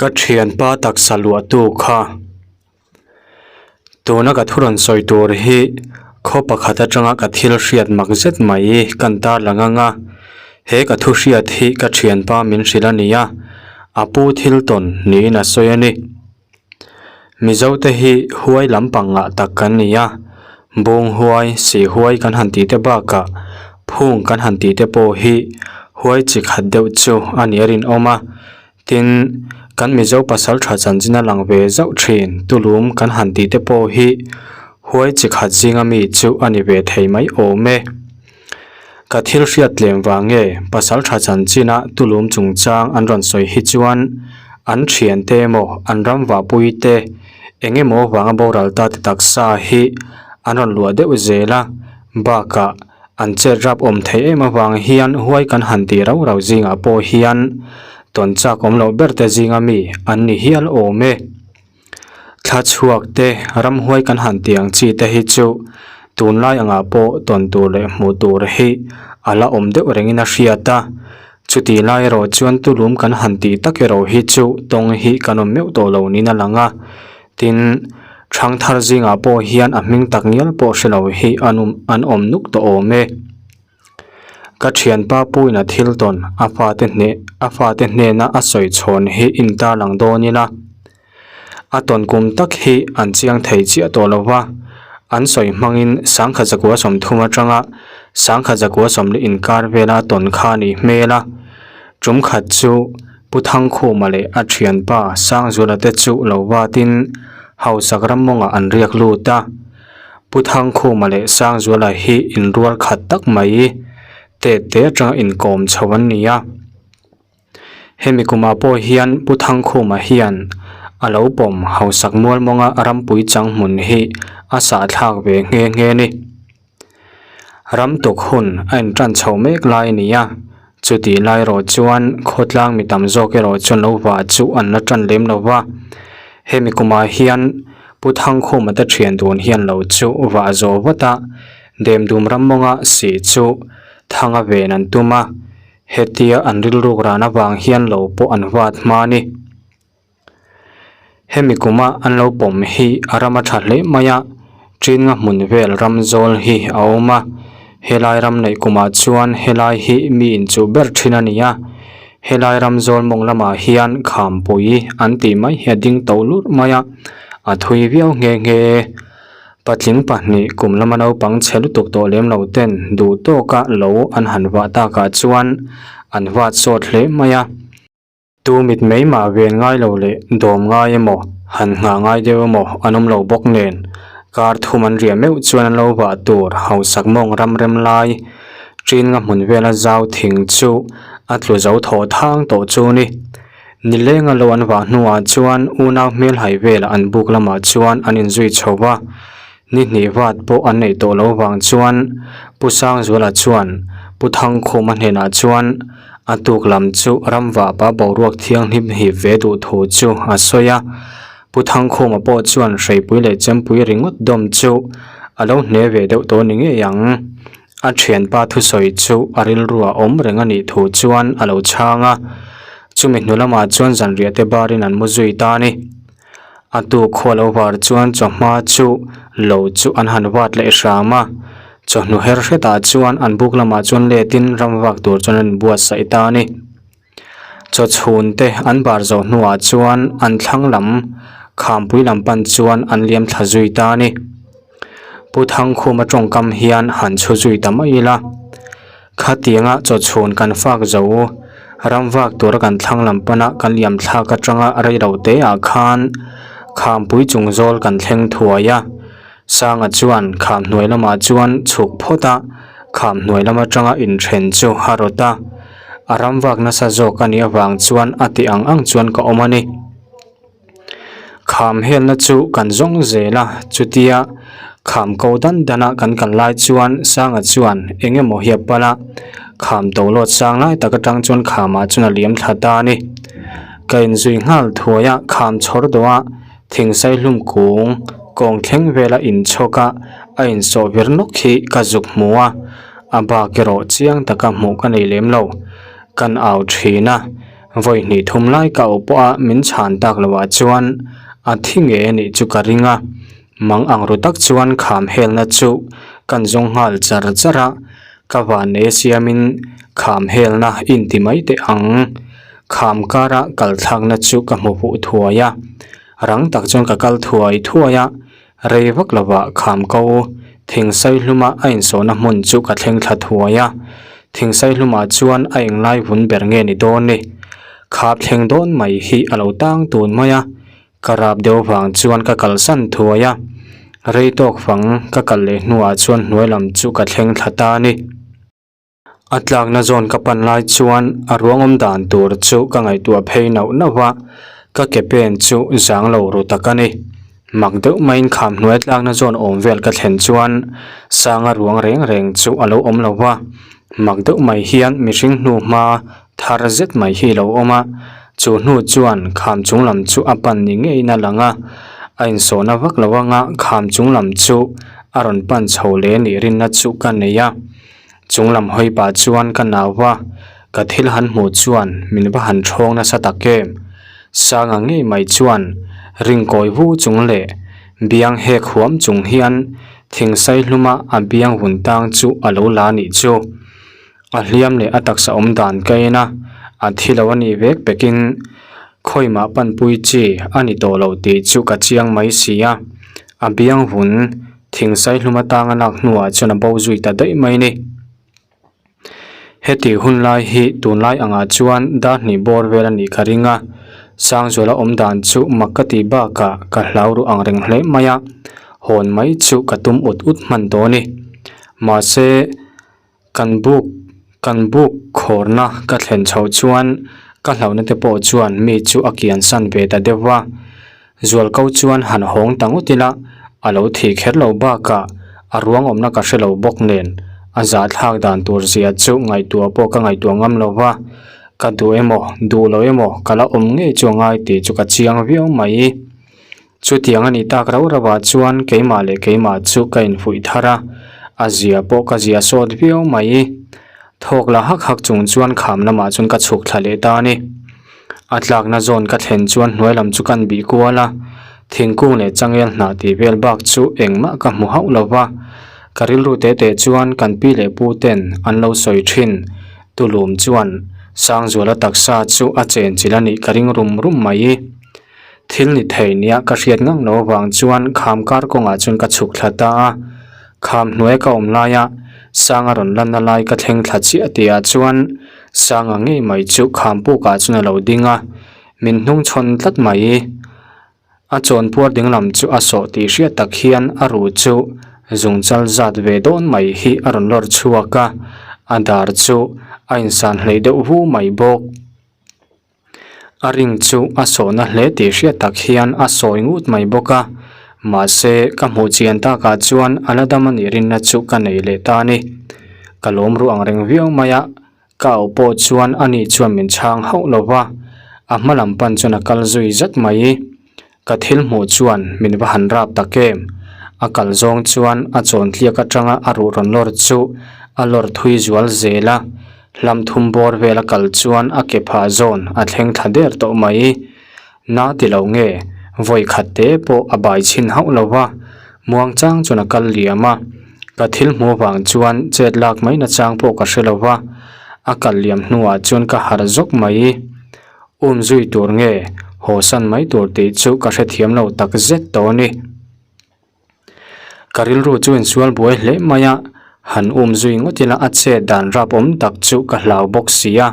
Ka thianpa taksa luahtu kha tuna ka thu rawn sawi tur hi khaw pakhat atanga ka thil hriat mak zet mai kan tarlang ang a, he ka thu hriat hi ka thianpa min hrilh a ni a, a pu thil tawn niin a sawi a ni. Mizo te hi huai lampang ngah tak kan ni a, bung huai, sih huai kan han tih te bakah phung kan han tih te pawh hi huai chi khat deuh chu a nih a rinawm a, tin kan Mizo pasal tha chanchin a lang ve zauh thin tulum kan han tih te pawh hi huai chi khat zinga mi chu a ni ve thei mai awm e. Ka thil hriat tlem vang nge pasal tha chanchina tulum chungchang an rawn sawi hi chuan an thiante emaw an ram vahpui te eng emaw vanga boral ta te taksa hi an rawn luah deuh zel a, bakah an chet rap awm theih em avang hian huai kan han tih rau rau zingah pawh hian tawn chak awm loh ber te zinga mi an ni hial awm e. Thla chhuak te, ramhuai kan han tih ang chi te hi chu tunlai angah pawh tawn tur leh hmuh tur hi a la awm deuh rengin a hriat a. Chutih lai erawh chuan tulum kan han tih tak erawh hi chu tawng hi kan awm meuh tawh lo niin a lang a. Tin, thangthar zingah pawh hian a hming tak ngial pawh hre lo hi an awm an awm nuk tawh awm e. Ka thianpa puiin a thil tawn a fate hneh a fate hnena a sawi chhawn hi intarlang dawn ila a tawn kum tak hi an chiang thei chiah tawh lo va, an sawi hmangin sangkhat zakua sawmthum atanga sangkhat zakua sawmli inkar vela tawn kha a nih hmel a, tum khat chu Pu Thangkhuma leh a thianpa Sangzuala te chu lo vatin hausak ram mawngah an riak lut a. Pu Thangkhuma leh Sangzuala hi inrual khat tak mai tet te atanga inkawm chho an ni a. Hemi kumah pawh hian Pu Thangkhuma hian a lo pawm hausak mual mawnga rampui chang hmun hi a sahthlak ve nghe nghe a ni. Ram tuk hun a intan chho mek lai a ni a, chutih lai erawh chuan khawtlang mi tam zawk erawh chuan lo vah chu an la tan lem lo va. Hemi kumah hian Pu Thangkhuma te thian dun hian lo chu vah zawh vat a, Demdum ram mawnga sih chu thanga ven an tum a, hetia an rilruk ran avang hian lo pawh an vat hma a ni. Hemi kuma an lo pawm hi a ram a tha hle mai a, Chinga hmun vel ram zawl hi a awm a, helai ram neih kumah chuan helai hi mi inchuh ber thin a ni a, helai ram zawl mawng lamah hian khampui an tih mai hi a ding to lurh mai a, a thui viau nghe nghe. Patling pahnih kum lama naupang chhe lutuk tawh lem lo ten duh tawka lo an han vah takah chuan an vat sawt hle mai a. Tu mit mai mah ven ngai lo leh dawm ngai emaw, han nghah ngai deuh emaw an awm lo bawk nen, kar thum an riah meuh chuan an lo vah tur hausak mawng ram rem lai Chin nga hmun vela zau thing chu a tlu zo thaw thang tawh chu ni. Nilenga lo an vah hnuah chuan unau hmelhai velah an buk lamah chuan an inzui chho va, Ni hnih vat pawh an neih tawh lo vang chuan Pu Sangzuala chuan Pu Thangkhuma hnenah chuan a tuk lam chu ramvapa boruak thianghlim hip ve duh thu chu a sawi a. Pu Thangkhuma pawh chuan hreipui leh chempui ringawt dawm chu a lo hne ve deuh tawh ni ngei ang. A thianpa thusawi chu a rilru a awm reng a nih thu chuan a lo chhang a. Chumi hnu lamah chuan zanriah te barin an mu zui ta a ni. A tu khua lo var chuan chawhma chu lo chu an han vat leh hram a, chawhnu her hretah chuan an buk lamah chuan letin ram vak tur chuan an inbuatsaih ta a ni. Chaw chhun te an bar zawh hnuah chuan an thlang lam khampui lam pan chuan an liam thla zui ta a ni. Pu Thangkhuma tawngkam hian han chhu zui ta mai ila. Khatianga chaw chhun kan fak zo, ram vak tura kan thlang lam pana kan liam thlak atanga rei lo te ah khan khampui chung zawl kan thleng thuai a. Sanga chuan kham hnuai lamah chuan chhuk phawt a, kham hnuai lam atanga inthen chu a rawt a. A ram vak nasa zawk a nih avang chuan a tih ang ang chuan ka awm a ni. Kham helna chu kan zawng zel a, chutia kham ko dan dana kan kal lai chuan Sanga chuan eng emaw hi a pal a, kham to lawt sang lai tak atang chuan khamah chuan a liam thla ta a ni. Ka inzui nghal thuai a, kham chhawr dawh a, thingsai hlum kung kawng thleng vela inchhawk a, a insawh vir nawk hi ka zuk hmu a, a bak erawh chiang taka hmuh ka nei lem lo. Kan au thin a. Vawi hnih thum lai ka auh pawh a min chhan tak loh ah chuan a thi ngei a nih chu ka ring a. Mang ang ru tak chuan kham helna chu kan zawng nghal char char a, ka van nei siamin kham helna inti mai teh ang. Kham kara kal thlakna chu ka hmu huh thuai a, rang tak chuan ka kal thuai thuai a, rei vak lovah kham ko thingsai hluma a insawhna hmun chu ka thleng thla thuai a, thingsai hlumah chuan a englai vun ber nge ni dawn ni? Khap thleng dawn mai hi a lo tang tun mai a, Ka rap deuh vang chuan ka kalsan thuai a, rei tawk fang ka kal leh hnuah chuan hnuai lam chu ka thleng thla ta a ni. A tlakna zawn ka pan lai chuan a ruangawm dan tur chu ka ngaihtuah phei nauh nauh a, ka ke pen chu zang lo ru tak a ni. Mak deuh maiin kham hnuai tlakna zawn awm vel ka thlen chuan Sanga ruang reng reng chu a lo awm lo va, mak deuh mai hian mihring hnu hma Thar zet mai hi lo awm a, chu hnu chuan kham chung lam chu a pan ni ngeiin a lang a, a insawhna vak lo anga kham chung lam chu a rawn pan chho leh nih rinna chu ka nei a. Chung lam hawi pah chuan ka nau va, ka thil han hmuh chuan min va han thawng nasa tak em. Sanga ngei mai chuan ringkawi vu chung leh biang hek huam chung hian thingsai hluma a biang vun tang chu a lo la nih chu. A hliam leh a taksa awm dan ka en a, a thi lo a nih vek pekin khawimah panpui chi a ni tawh lo tih chu ka chiang mai si a. A biang vun thingsai hlum atanga lak hnuah chuan a bo zui ta daih mai ni. Heti hun lai hi tunlai angah chuan dar hnih bawr vel a nih ka ring a, Sangzuala awm dan chu mak ka tih bakah ka hlau ruh ang reng hle mai a, hawn mai chu ka tum ut ut hman tawh a ni. Mahse. Kan buk kan buk khawrna ka thlen chhoh chuan ka hlauhna te pawh chuan mi chu a kian san ve ta deuh va. Zualko chuan han hawng ta ngawt ila a lo thih kher lo bakah a ruang awmna ka hre lo bawk nen a zahthlak dan tur zia chu ngaihtuah pawh ka ngaihtuah ngam lo va. Ka duh emaw duh lo emaw ka la awm ngei chu a ngai tih chu ka chiang viau mai. Chutiang a nih tak rau rau ah chuan keimah leh keimah chu ka infuih thar a, a zia pawh ka zia sawt viau mai. Thawk la hak hak chung chuan kham lamah chuan ka chhuk thla leh ta a ni. A tlakna zawn ka thlen chuan hnuai lam chu kan bih kual a, thingkung leh changel hnah tih vel bak chu engmah ka hmu hauh lo va. Ka rilru te te chuan kan pi leh pu ten an lo sawi thin. Tulum chuan Sangzuala taksa chu a chenchilh a nih ka ring rum rum mai. Thil ni thei nia ka hriat ngang lo avang chuan kham kar kawngah chuan ka chhuk thla ta a, kham hnuai ka awm laia Sanga rawn lanna lai ka thleng thla chiah tihah chuan Sanga ngei mai chu kham pukah chuan a lo ding a, min hnung chhawn tlat mai. A chawnpuar dinglam chu a sawh tih hriat tak hian a ruh chu zungchal zat ve dawn mai hi a rawn lawr chhuak a, a dar chu a insan hleih deuh vu mai bawk. A ring chu a sawhna hle tih hriat tak hian a sawi ngut mai bawk a, mahse ka hmuh chian takah chuan a la dam a nih rinna chu ka nei leh ta a ni. Ka lawm ruh ang reng viau mai a, ka auh pawh chuan ani chuan min chhang hauh lo va, a hma lam pan chuan a kal zui zat mai. Ka thil hmuh chuan min va han rap tak em? A kal zawng chuan a chawn tliak atanga a ruh rawn lawr chu a lawr thui zual zel a, hlam thum bawr vel a kal chuan a ke phah zawn a thleng thla der tawh mai. Na ti lo nge, vawi khat te pawh a bai chhin hauh lo va, muang chang chuan a kal liam a. Ka thil hmuh avang chuan chet lak mai nachang pawh ka hre lo va, a kal liam hnuah chuan ka harh zawk mai. Um zui tur nge haw san mai tur tih chu ka hrethiam lo tak zet tawh a ni. Ka rilru chu insual buai hle mai a, han um zui ngawt ila a chet dan rap awm tak chu ka hlau bawk si a,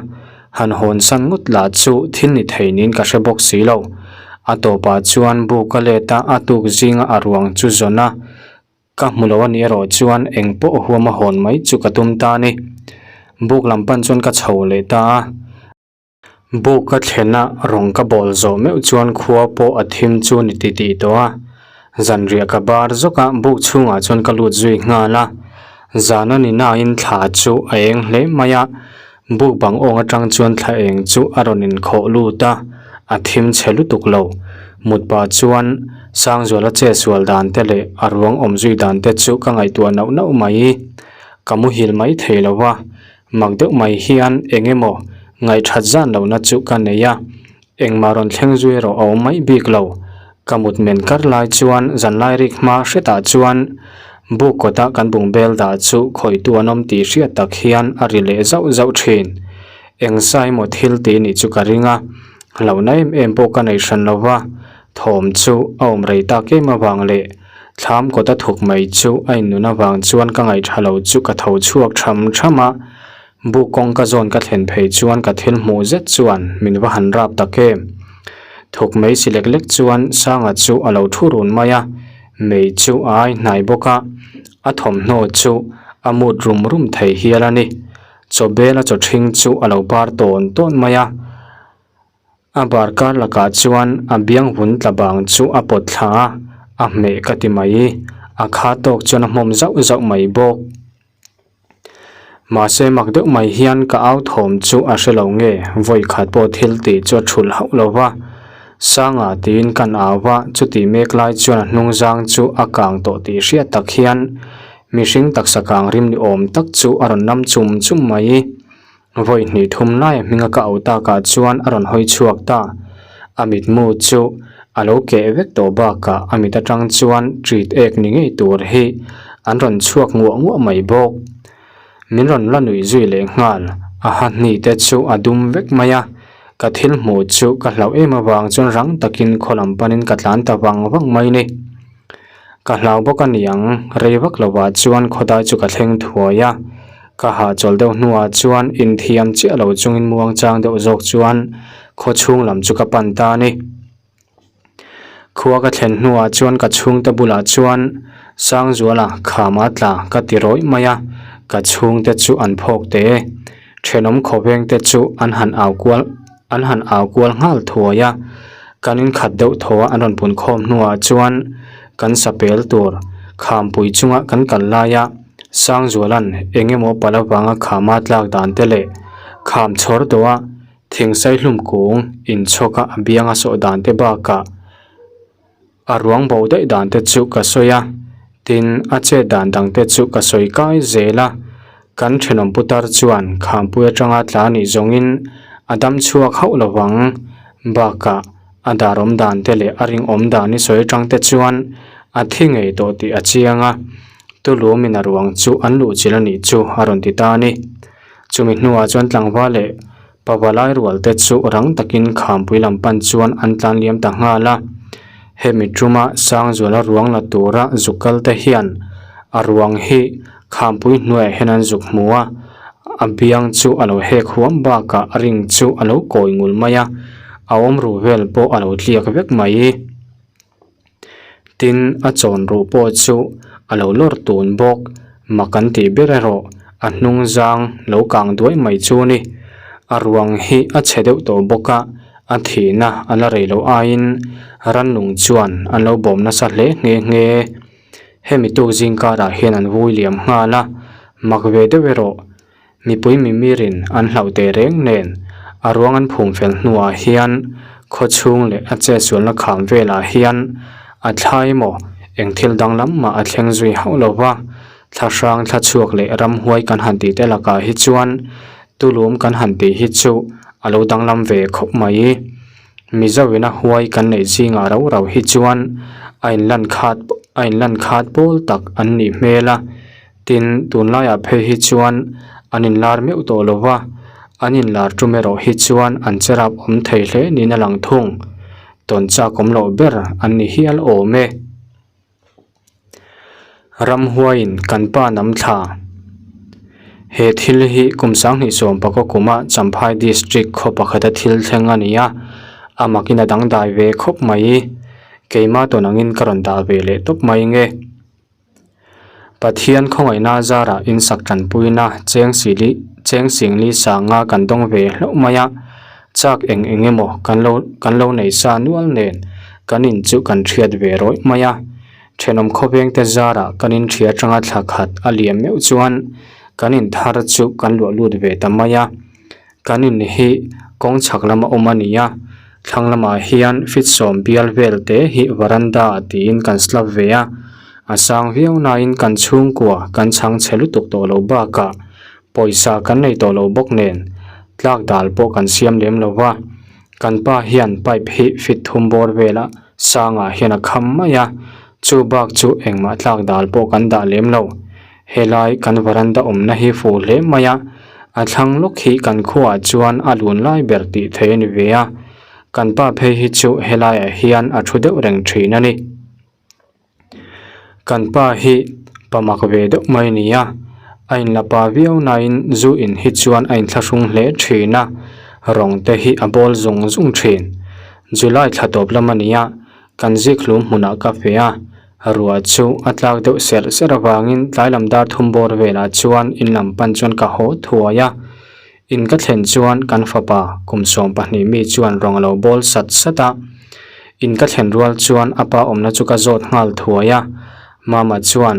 han hawn san ngawt lah chu thil ni thei niin ka hre bawk si lo. A tawpah chuan buk a let a, a tuk zinga a ruang chu zawn a, Ka hmu lo a nih erawh chuan eng pawh huam a hawn mai chu ka tum ta a ni. Buk lam pan chuan ka chho leh ta a. Buk ka thlen a, rawng ka bawl zawh meuh chuan khua pawh a thim chu ni ti tih tawh a. Zanriah ka bar zawk a, buk chhungah chuan ka lut zui nghal a. Zan a ni nain thla chu a eng hle mai a, buk bang awng atang chuan thla eng chu a rawn inkhawh lut a, a thim chhe lutuk lo. Mut pah chuan Sangzuala chetsual dan te leh a ruang awm zui dan te chu ka ngaihtuah nauh nauh mai. Ka muhil mai thei lo va, Mak deuh mai hian eng emaw Ngaihthat zan lohna chu ka nei a, engmah rawn thleng zui erawh a awm mai bik lo. Ka mut men kar lai chuan zanlai rik hma hretah chuan buk kawta kan bungbel dah chu khawihtu an awm tih hriat tak hian a ri leh zauh zauh thin. Eng sa emaw thil tih nih chu ka ring a, hlauhna em em pawh ka nei hran lo va, thawm chu a awm rei tak em avang leh thlam kawta thuk mai chu a innun avang chuan ka ngaihṭha lo chu ka tho chhuak ṭham ṭham a, Buk kawngka zawn ka thlen phei chuan ka thil hmuh zet chuan min va han rap tak em. Thuk mei si lek lek chuan Sanga chu a lo thu run mai a, mei chu a ai hnai bawk a, a thawmhnaw chu a mut rum rum thei hial a ni. Chaw bel a chaw ṭhing chu a lo bar tawn tawn mai a. A bar kar lakah chuan a biang vun tla bang chu a pawt thla a, a hmeh ka ti mai. A kha tawk chuan a hmawm zauh zauh mai bawk. Mahse mak deuh mai hian ka au thawm chu a hre lo nge, vawi khat pawh thil tih chu a thulh hauh lo va. Sanga tiin kan au va, chutih mek lai chuan a hnung zang chu a kang tawh tih hriat tak hian mihring taksa kang rim ni awm tak chu a rawn nam chum chum mai. Vawi hnih thum lai a hminga ka au takah chuan a rawn hawi chhuak ta. A mitmu chu a lo keh vek tawh bakah a mit atang chuan ṭit ek ni ngei tur hi an rawn chhuak nguah nguah mai bawk. Min rawn la nuih zui leh nghal, a ha hnih te chu a dum vek mai a. Ka thil hmuh chu ka hlauh em avang chuan rang takin khaw lam panin ka tlan ta vang vang mai ni. Ka hlau bawk a niang, rei vak lovah chuan khawdai chu ka thleng thuai a. Ka hahchawl deuh hnuah chuan inthiam chiah lo chungin muangchang deuh zawk chuan khaw chhung lam chu ka pan ta a ni. Khua ka thlen hnuah chuan ka chhungte bulah chuan Sangzuala khama tla ka ti rawih mai a, ka chhungte chu an phawk teh e. Thenawm khawveng te chu an han au kual an han au kual nghal thuai a, kan inkhat deuh thaw a an rawn pun khawm hnuah chuan kan sapel tur khampui chunga kan kal laia Sangzuala'n eng emaw pal avanga khama tlak dan te leh kham chhawr tawha thingsai hlum kung inchhawka a bianga sawh dan te bakah A ruang bo daih dan te chu ka sawi a, tin a chet dan dang te chu ka sawi kai zel a. Kan thenawm putar chuan khampui atanga tla nih zawngin a dam chhuak hauh lo vang. Bakah a dar awm dan te leh a ring awm dan i sawi atang te chuan a thi ngei tawh tih a chiang a. Tulumin a ruang chu an luhchilh a nih chu a rawn ti ta a ni. Chumi hnuah chuan tlangval leh Pavalai rual te chu rang takin khampui lam pan chuan an tlan liam ta nghal a. Hemi tuma Sangzuala ruang la tura zuk kal te hian a ruang hi khampui hnuaiah hian an zuk hmu a, a biang chu a lo hek huam bakah a ring chu a lo kawi ngul mai a, a awm ru vel pawh a lo tliak vek mai. Tin, a chawn ruh pawh chu a lo lawr tun bawk. Mak an tih ber erawh a hnung zang lo kang duai mai chu ni. A ruang hi a chhe deuh tawh bawk a, a thihna a la rei loh aiin rannung chuan an lo bawm nasa hle nghe nghe. Hemi tuk zingkarah hian an vui liam nghal a, mak ve deuh erawh Mipui mimirin an hlauh teh reng nen a ruang an phum fel hnuah hian khaw chhung leh a chetsualna kham velah hian a thlai emaw eng thil danglam mah a thleng zui hauh lo va, thla hrang thla chhuak leh ramhuai kan han tih te lakah hi chuan tulum kan han tih hi chu a lo danglam ve khawp mai. Mizoina huai kan neih zingah rau rau hi chuan a inlan khat a inlan khat pawl tak an nih hmel a. Tin, tunlaiah phei hi chuan an inlar meuh tawh lo va, an inlar tum erawh hi chuan an che rap awm thei hle niin a lang thung. Tawn chak awm loh ber an ni hial awm e. Ramhuaiin kan pa nam thla. He thil hi kum sanghnih sawm pakaw kuma Champhai District khaw pakhata thil thleng a ni a, a makin a dangdai ve khawp mai. Keimah tawn angin ka rawn dah ve leh tawp mai nge. Pathian khawngaihna zarah insak tanpuina cheng sili cheng singli sanga kan dawng ve hlauh mai a, chak eng eng emaw kan lo kan lo nei sa nual nen kan in chu kan thiat ve rawih mai a. Thenawm khawveng te zarah kan in thia atanga thla khat a liam meuh chuan kan in thar chu kan luah lut ve ta mai a. Kan in hi kawng chhak lama awm a ni a, thlang lamah hian feet sawm bial vel te hi varanda tiin kan slab ve a, a sang viau nain kan chhungkua kan chhang chhe lutuk tawh lo bakah pawisa kan nei tawh lo bawk nen. Tlak dal pawh kan siam lem lo va, kan pa hian pipe hi fit thum bawr vela sangah hian a kham mai a, chu bak chu engmah tlak dal pawh kan dah lem lo. Helai kan varanda awmna hi fuh hle mai a, a thlang lawk hi kan khuaah chuan a lun lai ber tih theih a ni ve a, kan pa phei hi chu helaiah hian a thu deuh reng thin a ni. Kan pa hi pa mak ve deuh mai a ni a, a inla pa viau nain zu in hi chuan a inthlahrung hle thin a, rawng te hi a bawl zung zung thin. July thla tawp lam a ni a, kan zikhlum hmunah ka fe a, ruah chu a tlak deuh serh serh avangin tlai lam dar thum bawr velah chuan in lam pan chuan ka haw thuai a, in ka thlen chuan kan fapa kum 12 mi chuan rawng a lo bawl sat sat a, in ka thlen rual chuan a pa awmna chu ka zawt nghal thuai a, mama chuan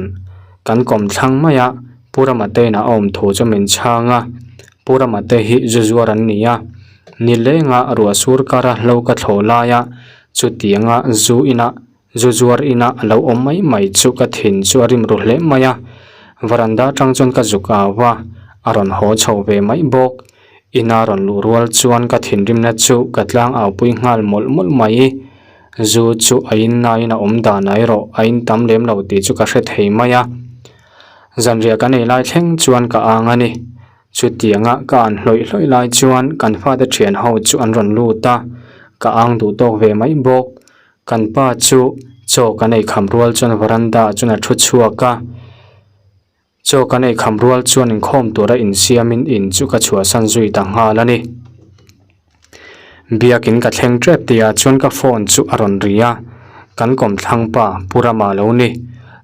kan kawm thlang mai a, Pu Rama te inah a awm thu chu min chhang a, Pu Rama te hi zu zuar an ni a, nilenga ruah sur kara hlo ka thlawh laia chutianga zu ina Zu zuar ina a lo awm mai mai chu ka thin chu a rim ru hle mai a, varanda atang chuan ka zuk au a, a rawn haw chho ve mai bawk. Ina rawn luh rual chuan ka thinrimna chu ka tlang au pui nghal mawlh mawlh mai. Zu chu a in nain a awm dan ah erawh a in tam lem lo tih chu ka hre thei mai a. Zanriah kan ei lai thleng chuan ka ang a ni. Chutianga ka an hlawih hlawih lai chuan kan fate thian ho chu an rawn lut a, ka ang duh tawk ve mai bawk. Kan pa chu chaw kan ei kham rual chuan varanda ah chuan a thu chhuak a, chaw kan ei kham rual chuan inkhawm tura insiamin in chu ka chhuahsan zui ta nghal a ni. Biakin ka thleng tep tihah chuan ka phone chu a rawn ri a, kan kawmthlang pa Pu Rama lo ni.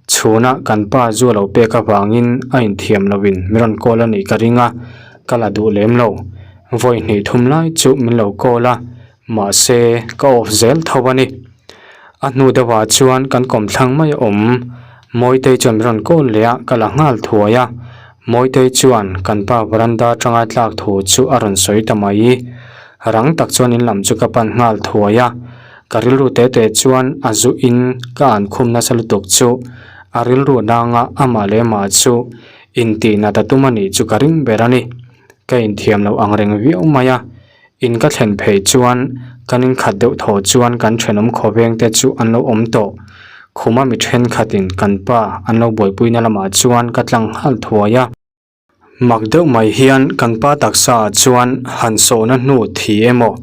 Chhuna kan pa zu a lo pek avangin a inthiam loin min rawn call a nih ka ring a, ka la duh lem lo. Vawi hnih thum lai chu min lo call a, Mahse, ka off zel tho a ni. A hnu deuhah chuan kan kawmthlang mai a awm. Mawitei chuan min rawn call leh a, ka la nghal thuai a. Mawitei chuan kan pa veranda atanga tlak thu chu a rawn sawi ta mai. Rang tak chuan in lam chu ka pan nghal thuai a. Ka rilru te te chuan a zu in ka an khum nasa lutuk chu a rilru nanga amah leh amah chu intih nat a tum a nih chu ka ring ber a ni. Ka inthiam loh ang reng viau mai a. In ka thlen phei chuan kan inkhat deuh thaw chuan kan thenawm khawveng te chu an lo awm tawh. Khuma mi thenkhatin kan pa an lo buaipuina lamah chuan ka tlang nghal thuai a. Mak deuh mai hian kan pa taksa ah chuan han sawhna hnu thi emaw,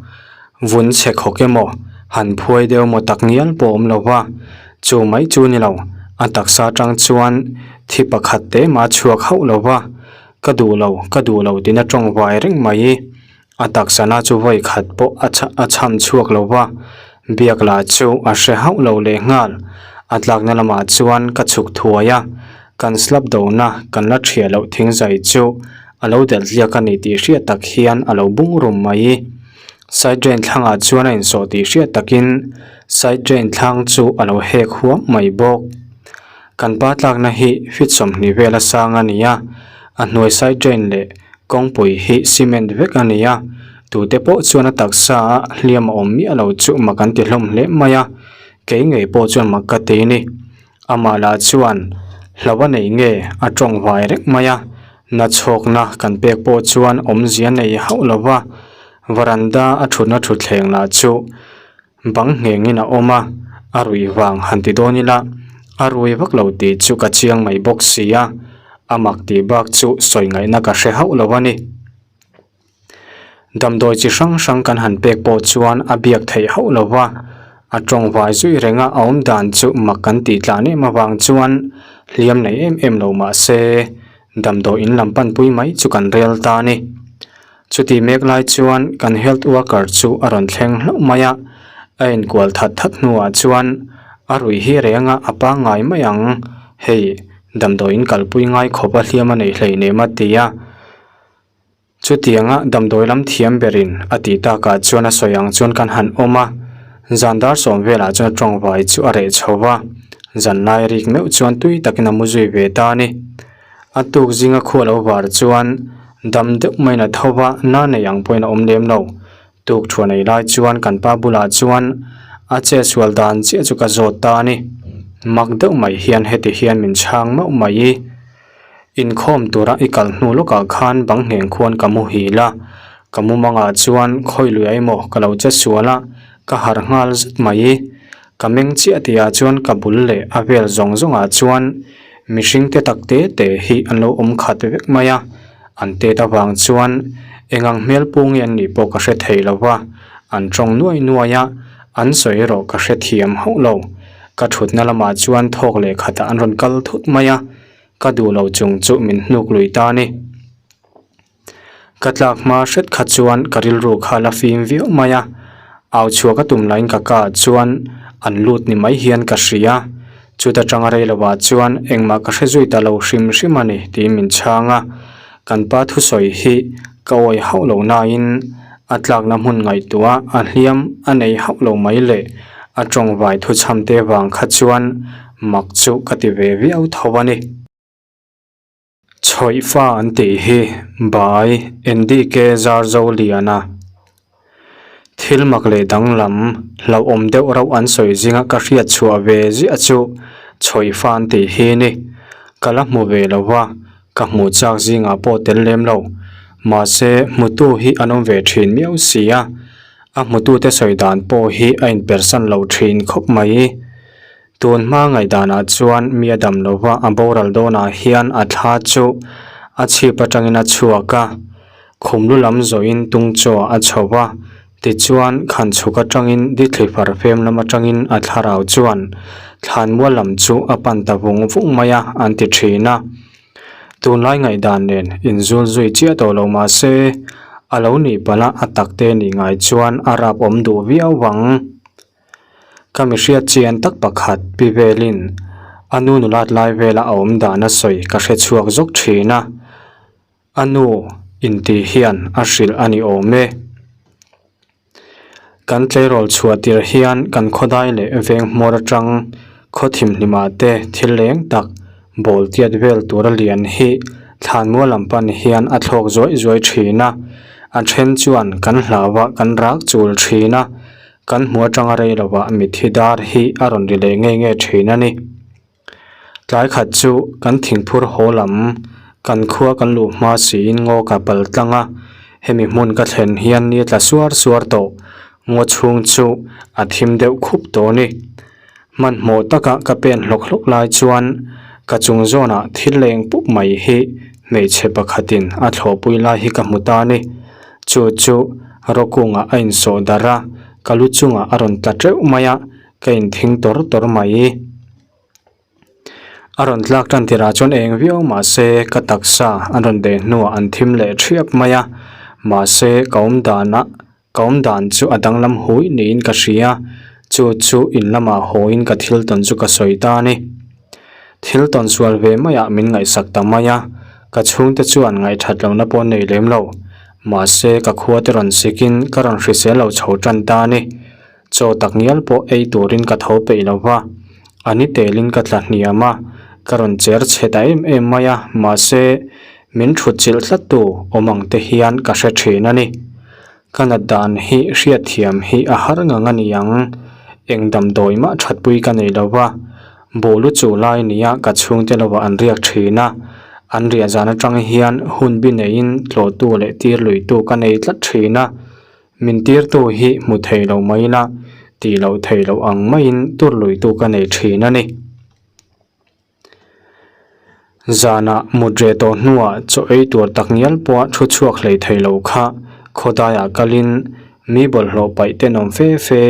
vun chhe khawk emaw, han phuai deuh emaw tak ngial pawh awm lo va. Chu mai chu ni lo, a taksa atang chuan thi pakhat te mah a chhuak hauh lo va. Ka duh lo, ka duh lo tiin a tawng vai reng mai. A taksana chu vawi khat pawh a a chham chhuak lo va, biak lah chu a hre hauh lo leh nghal. A tlakna lamah chuan ka chhuk thuai a, kan slab dona kan la thiah loh thingzai chu a lo delh tliak a ni tih hriat tak hian a lo bung rum mai. Side drain thlangah chuan a insawh tih hriat takin side drain thlang chu a lo hek huam mai bawk. Kan pa tlakna hi feet 20 vel a sang a ni a, a hnuai side drain leh kawngpui hi cement vek a ni a, tute pawh chuan a taksa a hliam a awm miah lo chu mak an ti hlawm hle mai a, kei ngei pawh chuan mak ka ti a ni. Amah lah chuan hlo a nei nge a tawng vai reng mai a, nachhawkna kan pek pawh chuan awmzia nei hauh lo va, varanda a thutna thutthleng lah chu Bang nghengin a awm a, a rui vang han ti dawn ila, a rui vak lo tih chu ka chiang mai bawk si a, a mak tih bak chu sawi ngaihna ka hre hauh lo a ni. Damdawi chi hrang hrang kan han pek pawh chuan a biak theih hauh lo va, a tawng vai zui reng a, a awm dan chu mak kan tih tlan em avang chuan hliam nei em em lo mah se, damdawi in lam panpui mai chu kan rel ta a ni. Chuti mek lai chuan kan health worker chu a rawn thleng hlauh mai a, a inkual that that hnuah chuan a ruih hi reng a, a pangngai mai ang, hei damdawiin kalpui ngai khawp a hliam a neih hleinem a ti a. Chutianga damdawi lam thiam berin a tih takah chuan a sawi ang chuan kan han awm a, zan dar sawm velah chuan a tawngvai chu a reh chho va, zan lai rik meuh chuan tui takin a mu zui ve ta a ni. A tuk zinga khua lo var chuan dam deuh maiin a tho va, na nei ang pawhin a awm lem lo. Tuk thuah nei lai chuan kan pa bulah chuan a che sual dan chiah chu ka zawt ta a ni. Mak deuh mai hian heti hian min chhang mauh mai i. Inkhawm tura i kal hnu lawkah khan bang ngheng khuan ka muhil a. Ka mumangah chuan khawi lui emaw ka lo che sual a, ka harh nghal zet mai. Ka meng chiah tihah chuan ka bul leh a vel zawng zawngah chuan mihring te tak te te hi an lo awm khat vek mai a, an tet avang chuan eng ang hmel pu nge an nih pawh ka hre thei lo va, an tawng nuai nuai a, an sawi erawh ka hre thiam hauh lo. Ka thutna lamah chuan thawk leh khatah an rawn kal thut mai a, ka duh lo chung chu min hnuk lui ta a ni. Ka tlak hma hret kha chuan ka rilru kha la fim viau mai a, au chhuah ka tum laiin ka ka ah chuan an lut ni mai hian ka hria. Chuta tanga rei lovah chuan engmah ka hre zui ta lo hrim hrim a ni tiin min chhang a. Kan pa thusawi hi ka awi hauh lo nain a tlakna hmun ngaihtuah a hliam a nei hauh lo mai leh a tawngvai thuchham te vang kha chuan mak chu ka ti ve viau tho a ni. Chhawih fa an tih hi Bai NDK Zarzoliana thil mak leh danglam hlauhawm deuh rauh an sawi zinga ka hriat chhuah ve ziah chu chhawih fa an tih hi ni. Ka la hmu ve lo va, ka hmuh chak zingah pawh tel lem lo. Mahse hmutu hi an awm ve thin miau si a, a hmutute sawi dan pawh hi a inpersan lo thin khawp mai. Tun hma ngaihdanah chuan mi a dam lova a boral dawnah hian a thla chu a chhip atangin a chhuak a, khum lu lam zawhin tung chaw a chho va, tichuan khan chhuk atangin dithli far fem lam atangin a thlarau chuan thlanmual lam chu a pan ta vung vung mai a an ti thin a. Tunlai ngaihdan nen inzul zui chiah tawh lo mah se a lo nih palh a a takte nih ngai chuan a rap awm duh viau vang. Ka mi hriat chian tak pakhat pi velin a nu nulat lai vela a awm dan a sawi ka hre chhuak zawk thin a, a nu intih hian a hrilh a ni awm e. Kan tleirawl chhuah tirh hian kan khawdai leh veng hmawr atang khaw thimhlimah te thil leng tak bawl tiat vel tura lian hi thlanmual lam pan hian a thlawk zuaih zuaih thin a, a then chuan kan hlau a kan rak chul thin a. Kan hmu atanga rei lovah mitthi dar hi a rawn ri leh nge nge thin a ni. Tlai khat chu kan thingphur haw lam kan khua kan luh hma siin ngaw ka pal tlang a, hemi hmun ka thlen hian ni a tla suar suar tawh, ngaw chhung chu a thim deuh khup tawh a ni. Hmanhmawh taka ka pen hlawk hlawk lai chuan ka chung zawnah thil leng pup mai hi hmeichhe pakhatin a thlawhpui lai hi ka hmu ta a ni. Chu chu rawkungah a insawh darh a, ka lu chungah a rawn tla teuh mai a, ka inthing tawr tawr mai. A rawn tlak tan tirah chuan eng viau mahse ka taksa an rawn deh hnuah an thim leh thiap mai a, mahse ka awm danah Ka awm dan chu a danglam hui niin ka hria, chu chu in lamah hawiin ka thil tawn chu ka sawi ta a ni. Thil tawn sual ve maiah min ngaihsak ta mai a, ka chhungte chuan ngaihthat lohna pawh nei lem lo. Mahse ka khua te rawn sikin ka rawn hrisel lo chho tan ta a ni. Chaw tak ngial pawh ei turin ka tho peih lo va, a ni telin ka tla hniam a, ka rawn cher chhe ta em em mai a, mahse Min thut chilh tlattu awm ang te hian ka hre thin a ni. Ka nat dan hi hriatthiam hi a har ngang a ni ang. Eng damdawi mah thatpui ka nei lo va, bawlu chu lai nia ka chhungte lovah an riak thin a. An riah zan atang hian hun bi neiin tlawhtu leh tir luitu ka nei tlat thin a. Min tirtu hi hmu thei lo mai ila, tih loh theih loh ang maiin tur luitu ka nei thin a ni. Zanah mut reh tawh hnuah chaw ei tur tak ngial pawha thu chhuak hlei thei lo kha khawdaiah kalin mi bawlhhlawh paih te nawm fe fe,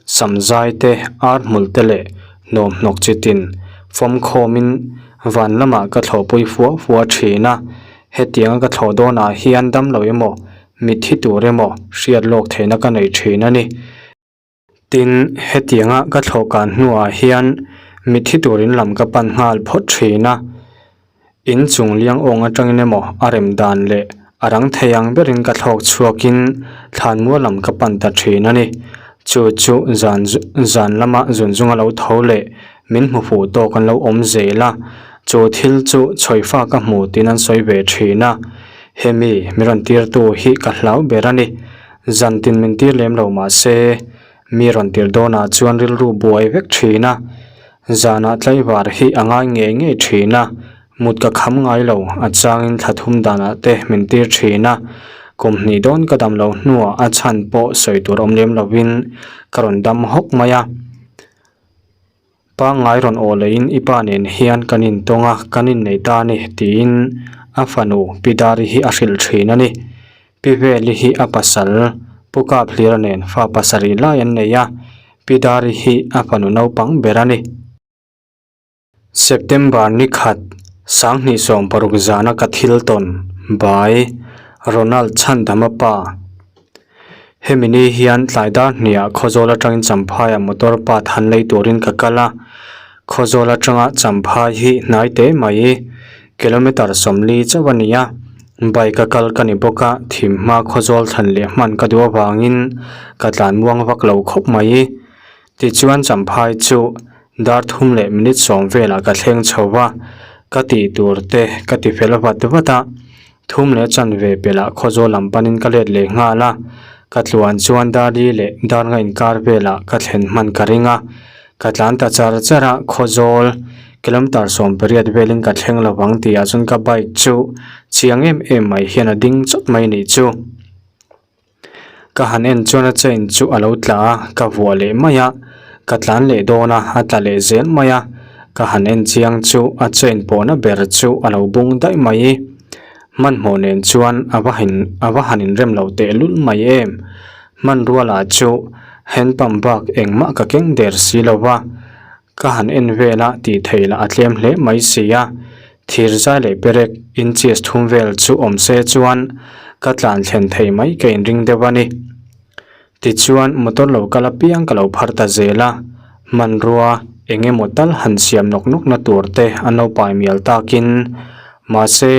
sam zai te, ar hmul te leh hnawm hnawk chi tin fawm khawmin van lamah ka thlawhpui fua fua thin a. Hetianga ka thlawh dawnah hian damlo emaw, mitthi tur emaw hriat lawk theihna ka nei thin a ni. Tin, hetianga ka thlawhkan hnuah hian mitthi turin lam ka pan nghal phawt thin a, in chung liang awng atangin emaw a rem dan leh a rang thei ang berin ka thlawk chhuakin thlanmual lam ka pan ta thin a ni. Chu chu zan zan lama zunzunga lo tho leh min hmu fuh tawk an lo awm zel a, chu thil chu chhawifa ka hmu tiin an sawi ve thin a, hemi mi rawn tirtu hi ka hlau ber a ni. Zan tin min tir lem lo mah se, mi rawn tir dawnah chuan rilru buai vek thin a, zanah tlaivar hi a ngai ngei ngei thin a, mut ka kham ngai lo, a changin thla thum danah te min tir thin a. Kum hnih dawn ka dam loh hnuah a chhan pawh sawi tur awm lem lovin ka rawn dam hawk mai a. Pangngai rawn aw leiin i pa nen hian kan intawng a, kan innei ta a ni, tiin a fanu Pi Dari hi a hrilh thin a ni. Pi Veli hi a pasal Pu Kaphlira nen fa pasarih lai an nei a, Pi Dari hi a fanu naupang ber a ni. September ni khat, sanghnih 60 zana ka thil tawn, by Ronald Chhandama pa. Hemi ni hian tlai dar hniah Khawzawl atangin Champhaiah motor path han lei turin ka kal a, Khawzawl atanga Champhai hi hnai teh mai, kilometre 40 chauh a ni a, bike a kal ka ni bawk a, thim hma Khawzawl thlan leh hman ka duh avangin ka tlan muang vak lo khawp mai. Tichuan Champhai chu dar thum leh minute sawm velah ka thleng chho va, ka tih tur te ka ti fel vat vat a, thum leh chanve pelh ah Khawzawl lam panin ka let leh nghal a, ka tluan chuan dar li leh dar nga inkar velah ka thlen hman ka ring a, ka tlan ta char char a, Khawzawl kilometer 80 velin ka thleng lovang tih ah chuan ka bike chu chiang em em mai hian a ding chawt mai nih chu. Ka han en chuan a chain chu a lo tla a, ka vuah leh mai a, ka tlan leh dawn a, a tla leh zel mai a, ka han en chiang chu a chain pawhna ber chu a lo bung daih mai. Hmanhmawh nen chuan a va han a va han inrem lo tehlul mai em. Hmanrua lah chu hand pump bak engmah ka keng der si lo va. Ka han en vel a tih theih lah a tlem hle mai si a, thir zai leh perek inches thum vel chu awm se chuan ka tlan thlen thei mai ka inring deuh a ni. Tichuan motor lo kal apiang ka lo phar ta zel a, hmanrua eng emaw tal han siam nawk nawk na tur te an lo pai mial takin mahse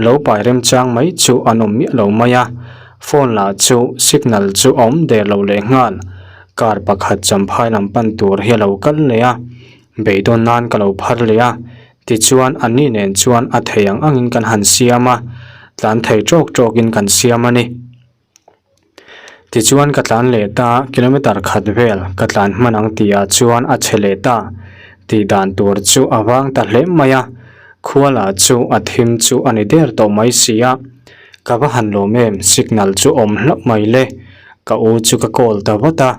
lo pai remchang mai chu an awm miah lo mai a, phone lah chu signal chu a awm der lo lehnghal. Car pakhat champhai lam pan tur hi a lo kal leh a, beidawn nan ka lo phar leh a, tichuan a ni nen chuan a thei ang angin kan han siam a, tlan thei tawk tawkin kan siam a ni. Tichuan ka tlan leh ta, kilometer khat vel ka tlan hman ang tihah chuan a chhe leh ta, tih dan tur chu a vang ta hle mai a, khua lah chu a thim chu a ni der tawh mai si a. Ka va han lawm em, signal chu awm hlauh mai le, ka u chu ka call ta vat a,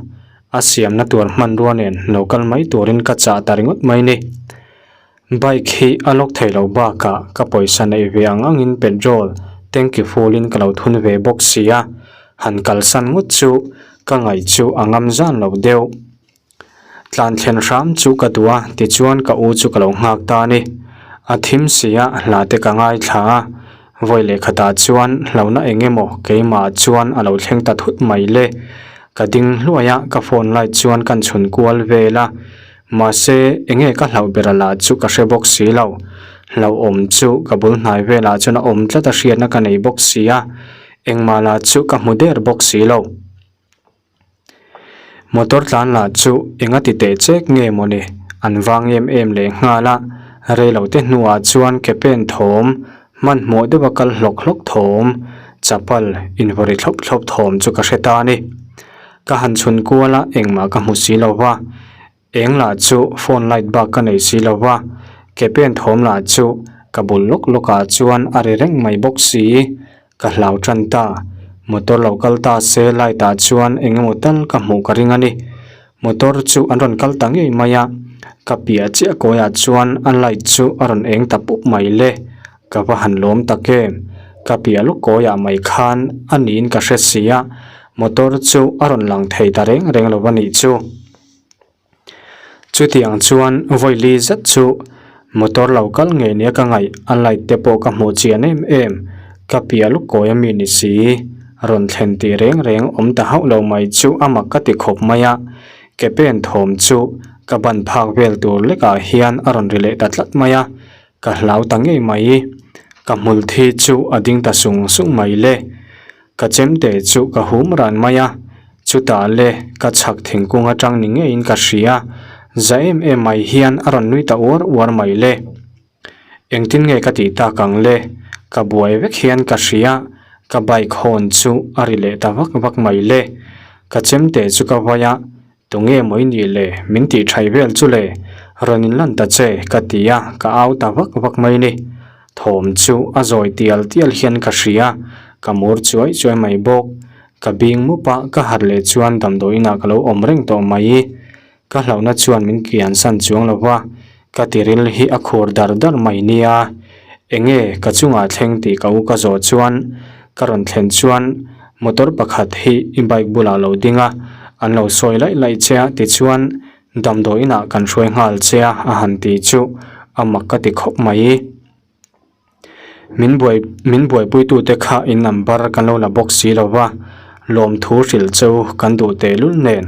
a siamna tur hmanrua nen lo kal mai turin ka chah ta ringawt mai ni. Bike hi a lock thei lo bakah ka pawisa neih ve ang angin petrol tanky full in ka lo thun ve bawk si a, han kalsan ngawt chu ka ngaih chu a ngam zan lo deuh. Tlan thlen hram chu ka duh a, tichuan ka u chu ka lo nghak ta a ni. A thim si a, hla te ka ngaithla a, vawi leh khatah chuan hlauhna eng emaw keimah chuan a lo thleng ta thut mai le. Ka ding hluai a, ka phone light chuan kan chhun kual vel a, mahse enge ka hlauh ber a lah chu ka hre bawk si lo. Hlauhawm chu ka bul hnai velah chuan a awm tlat a hriatna ka nei bawk si a, engmah lah chu ka hmu der bawk si lo. Motor tlan lah chu enga ti teh chek nge mawni an vang em em leh nghal a, reilo te hnuah chuan ke pen thawm, hmanhmawh deuha kal hlawk hlawk thawm, chapal invawri thlawp thlawp thawm chu ka hre ta a ni. Ka han chhun kual a engmah ka hmu si lo va, Eng lah chu phone light bak ka nei si lo va, ke pen thawm lah chu ka bul lawk lawk ah chuan a ri reng mai bawk si. Ka hlau tan ta, motor lo kal ta se light ah chuan eng emaw tal ka hmuh ka ring a ni. Motor chu an rawn kal ta ngei mai a, ka piah chiah kawi ah chuan a light chu a rawn eng ta pup mai le. Ka va han lawm tak em, ka piah lawk kawi ah mai khan a niin ka hre si a, motor chu a rawn lang thei ta reng reng lo a nih chu. Chutiang chuan vawi li zet chu motor lo kal ngei nia ka ngaih a light te pawh ka hmuh chian em em, ka piah luk kawi ami ni si, rawn thlen tih reng reng awm ta hauh lo mai chu a mak ka ti khawp mai a, ke pen thawm chu ka ban phak vel tur lekah hian a rawn ri leh ta tlat mai a, ka hlau ta ngei mai, ka hmul thi chu a ding ta sung sung mai le. Ka chemte chu ka hum ran mai a, chutah le ka chhak thingkung atang ni ngeiin ka hria, za em em mai hian a rawn nui ta uar uar mai le. Engtin nge ka tih tak ang le, ka buai vek hian ka hria, ka bike hawn chu a ri leh ta vak vak mai le. Ka chemte chu ka vai a, Tunge maw i nih le, min tih thaih vel chu le, rawn in lan ta che, ka ti a, ka au ta vak vak mai ni. Thawm chu a zawi tial tial hian ka hria. Ka mur chuai chuai mai bawk. Ka bing mup a, ka harh leh chuan damdawiinah ka lo awm reng tawh mai. Ka hlauhna chuan min kian san chuang lo va, ka tiril hi a khur dar dar mai nia. Enge ka chungah thleng tih ka u ka zawh chuan ka rawn thlen chuan motor pakhat hi i bike bulah lo ding a, an lo sawi laih laih che a tichuan damdawiinah kan hruai nghal che a a han ti chu a mak ka ti khawp mai. Min buai min buaipuitute kha in number kan lo la bawk si lo va, lawmthu hrilh cheu kan duh tehlul nen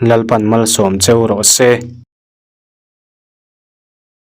Lalpan malsawm cheu rawh se.